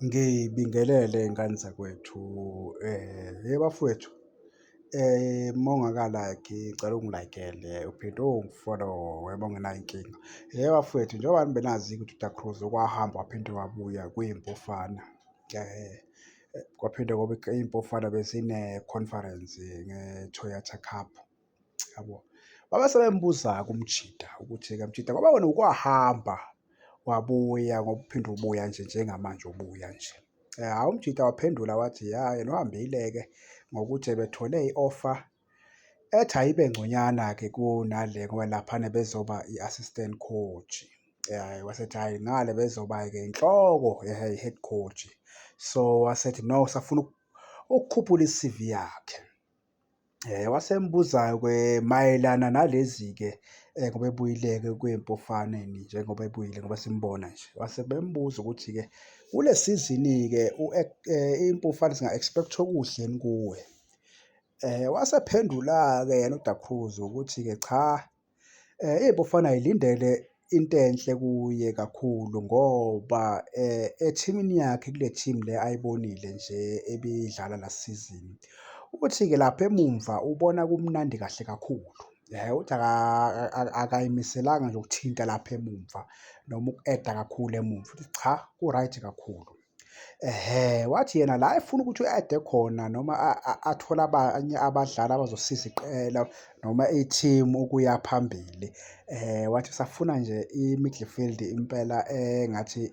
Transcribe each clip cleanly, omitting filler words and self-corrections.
Ngibingelele ngane zakwethu, hhe bafowethu, uma ungaka-like-i ngicela ungi-like-ele uphinde ungifolowe uma ungenayo inkinga. Hhe bafowethu, njengoba benazi-ke ukuthi uDa Cruz uke wahamba waphinde wabuya kwiMpofana. Kwaphinde kwaba Iy'mpofana bezine-conference nge-Toyota Cup, yabo. Babe sebembuza-ke umjita ukuthi-ke mjita ngoba wena uke wahamba wabuya ngoba uphinde ubuya nje njengamanje ubuya nje. Hhawu umjita waphendula wathi ya, yena uhambile-ke ngokuthi ebethole i-offer ethi ayibe ngconywana-ke kunale ngoba laphana bezoba i-assistant coach. Ya, wasethi hhayi ngale bezoba-ke inhloko ehhe i-head coach. So wasethi no usafuna ukukhuphula i-CV yakhe. Wasembuza-ke mayelana nalezi-ke ngoba ebuyile-ke kwey'mpofaneni njengoba ebuyile ngoba simbona nje. Wase bembuza ukuthi-ke kule sizini-ke Iy'mpofane singa-expect-a okuhle yini kuwe? Wasephendula-ke yena uDa Cruz ukuthi-ke cha, Iy'mpofane ay'lindele into enhle kuye kakhulu ngoba ethimini yakhe kule thimu le ayibonile nje ebidlala last season, uthi-ke lapha emumva ubona kumnandi kahle kakhulu. Uthi akayimiselanga nje ukuthinta lapha emumva noma uku-eda kakhulu emumva, uthi cha ku-right kakhulu. Ehhe, wathi yena la efuna ukuthi u-ede khona noma athole abanye abadlali abazosiza iqela noma ithimu ukuya phambili. Wathi usafuna nje i-middle impela engathi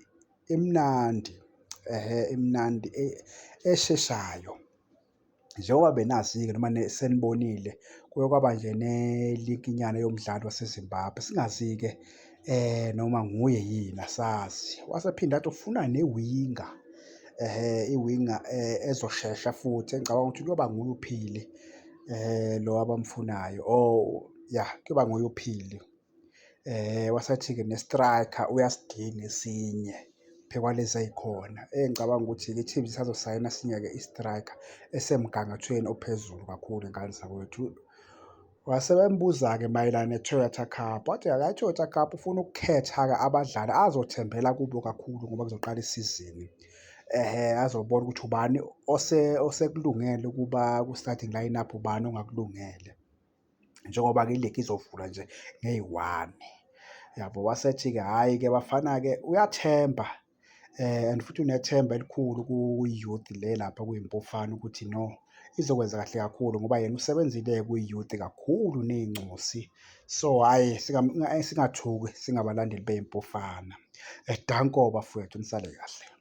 imnandi, ehhe imnandi esheshayo. Njengoba benazi-ke noma senibonile kuke kwaba nje nelinkinyana yomdlali waseZimbabwe, singazi-ke noma nguye yini asazi. Wase ephinda wathi ufuna newinga, ehhe iwinga ezoshesha futhi engicabanga ukuthi kuyoba nguye uPhili lo abamfunayo or ya kuyoba nguye uPhili. Wasethi-ke ne-striker uyasidinga esinye phezu kwalezi ey'khona. Engicabanga ukuthi-ke i-Chiefs isazosayina esinye-ke i-striker esemgangathweni ophezulu kakhulu ngane zakwethu. Wase bembuza-ke mayelana ne-Toyota Cup, wathi hhayi i-Toyota Cup ufuna ukukhetha-ke abadlali azothembela kubo kakhulu ngoba kuzoqala isizini. Ehhe, azobona ukuthi ubani osekulungele ukuba ku-starting line-up, ubani ongakulungele. Njengoba-ke iligi izovulwa nje ngeyi-one, yabo. Wasethi-ke hhayi-ke bafana-ke uyathemba and futhi unethemba elikhulu kwi-youth le lapha kwiMpofana ukuthi no izokwenza kahle kakhulu ngoba yena usebenzile kwi-youth kakhulu ney'ncosi. So hhayi singathuki singabalandeli bey'mpofana. Danko bafowethu, nisale kahle.